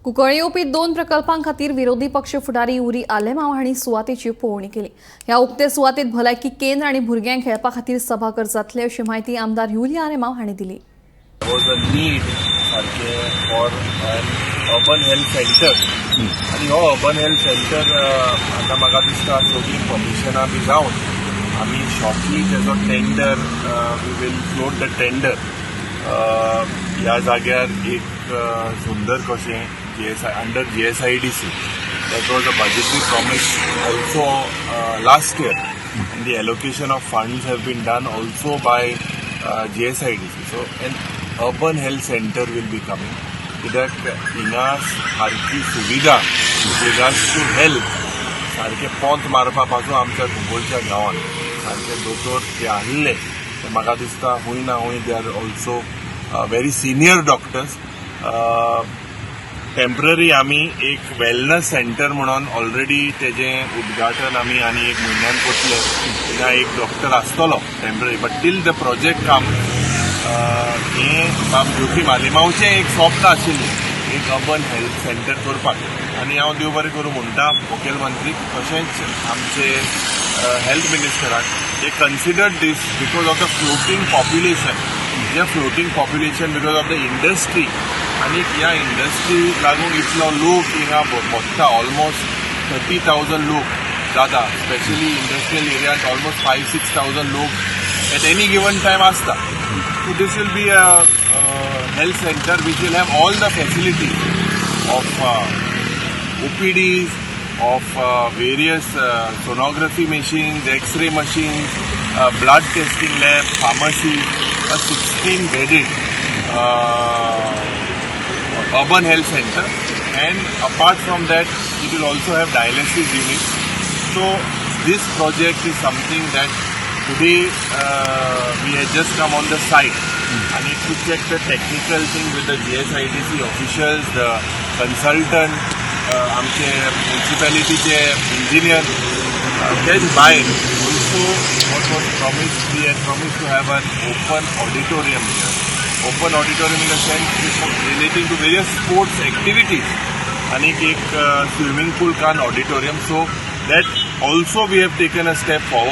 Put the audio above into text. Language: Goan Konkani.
कुंकळ्ळे येवपी दोन प्रकल्पां खातीर विरोधी पक्ष फुडारी युरी आलेमाव हांणी सुवातेची पळोवणी केली. ह्या उक्ते सुवातेत भलायकी केंद्र आनी भुरग्यांक खेळपा खातीर सभाघर जातले, अशी म्हायती आमदार युरी आलेमाव हांणी दिली. Was a need सारकें for an urban health center. आनी हो अर्बन हेल्थ सेंटर आतां म्हाका दिसता सगळीं परमिशनां बी जावन आमी शॉर्टली तेजो tender, we will float the tender. ह्या जाग्यार एक सुंदर कशें GSI under GSIDC, that was a budgetary promise also last year, and the allocation of funds have been done also by GSIDC. So an urban health center will be coming. कित्याक हिंगा सारकी सुविधा रिगार्ड्स टू हेल्थ सारकें पोंत मारपा पासून आमच्या कुंकळच्या गांवांत सारके दोतोर जे आहले ते म्हाका दिसता हूंय ना हूंय they are also very senior doctors. Temporary आमी एक वेलनस सेंटर म्हणून ऑलरेडी तेजें उद्घाटन आमी आनी एक म्हयन्यान करतले. थिंगा एक डॉक्टर आसतलो temporary, but till the project come, हें बाब ज्योकीम आलेमावचें एक स्वप्न आशिल्लें एक अर्बन हेल्थ सेंटर करपाक. आनी हांव देव बरें करूं म्हणटा मुखेलमंत्रीक तशेंच आमचे हेल्थ मिनिस्टराक, they considered this because of the floating population, जे floating population because of the industry. आनी ह्या इंडस्ट्री लागून इतलो लोक हिंगा भोंवता, ऑलमोस्ट 30,000 लोक जाता. स्पेशली इंडस्ट्रियल एरियात ऑलमोस्ट 5-6 थावजंड लोक एट एनी गिवन टायम आसता. So this will be a health center which will have all the facilities of OPDs, of various sonography machines, X-ray machines, blood testing lab, pharmacy, a 16 bedded urban health center, and apart from that, it will also have dialysis unit. So this project is something that today we had just come on the site. I need to check the technical thing with the GSIDC officials, the consultant, आमचे म्युनिसिपॅलिटीचे इंजिनियर. तेच भायर also what was promised, we had promised to have an open auditorium here. Open auditorium in the sense relating to various sports activities आणि एक swimming pool cum auditorium, so that also we have taken a step forward.